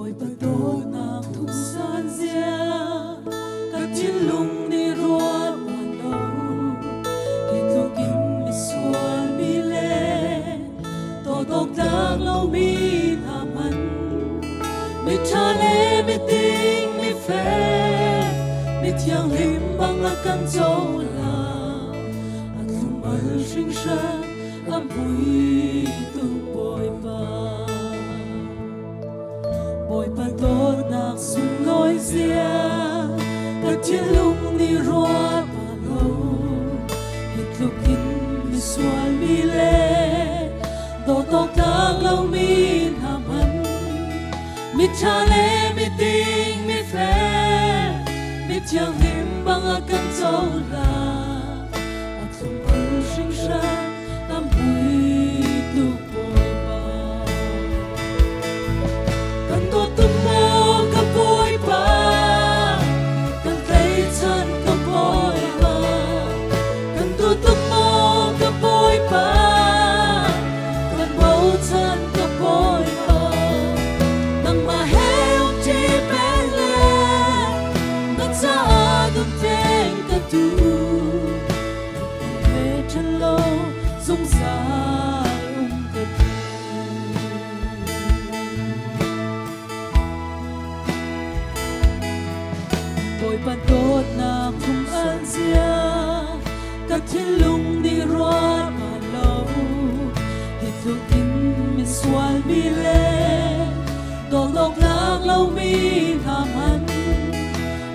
Bawipa dawtnak thumsan zia ka thinlung nih ruat bal lo. Hi tluk in misual mi le dawt tlak lomi hna hmanh, miṭha le miding, mifel, mithianghlim bang a kan cohlan. A thlum al hringhran, a mui tuk Bawipa. Bawipa dawtnak sunglawi zia ka thinlung nih ruat bal lo. Hi tluk in misual mi le dawt awk tlak lomi hna hmanh, miṭha le miding, mifel, mithianghlim bang a kan cohlan. A thlum al hringhran, a mui tuk Bawipa. Kan dawt tuk maw ka Bawipa, kan tlaihchan ka Bawipa. Kan duh tuk maw ka Bawipa, kan bochan ka Bawipa. Nangmah he um ṭi peng le na caah dum peng ka duh. He ṭhen lo zungzal um ka duh. Bawipa dawtnak thlum al zia ka thinlung nih ruat bal lo. Hi tluk in misual mi le dawt awk tlak lomi hna hmanh,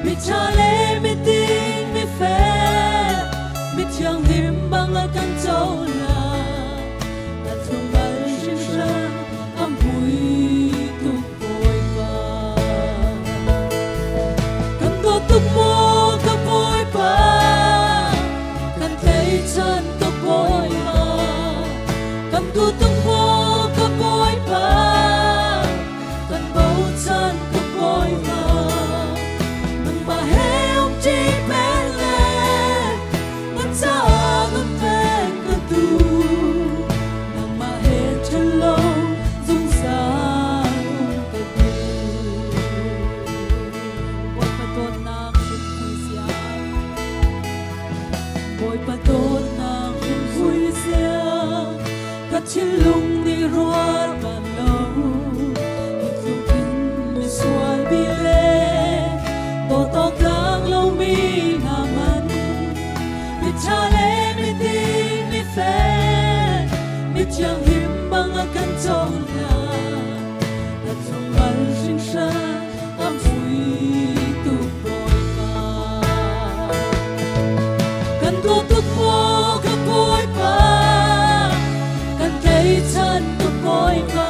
miṭha le miding, mifel, mithianghlim bang a kan cohlan. A thlum al hringhran, a mui tuk Bawipa. Kan dawt tuk maw ka Bawipa, kan tlaihchan ka Bawipa. Kan duh tuk maw ka Bawipa, kan bochan ka Bawipa. Nangmah he um ṭi peng le na caah nun peng ka duh. Nangmah he ṭhen lo zungzal um ka duh. Bawipa dawtnak hrimhmui zia, Bawipa dawtnak hrimhmui zia ka thinlung nih ruat bal lo. Hi tluk in misual mi le dawt awk tlak lomi hna hmanh, miṭha le miding, mifel, mithianghlim bang a kan cohlan. Na thlum al hringhran, a mui tuk Bawipa. Kan dawt tuk maw ka Bawipa, kan tlaihchan ka Bawipa.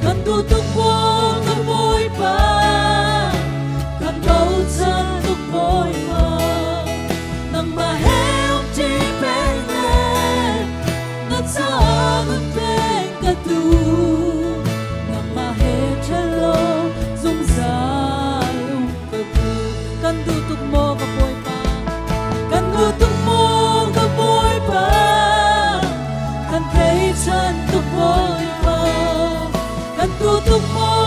Kan duh tuk maw ka Bawipa, kan bochan ka Bawipa. Nangmah he um ṭi peng le na caah nun peng ka duh. Nangmah he ṭhen lo zungzal um ka duh. Kan duh tuk maw ka Bawipa, kan duh tuk maw ka Bawipa, kan tlaihchan ka Bawipa. Kan duh tuk maw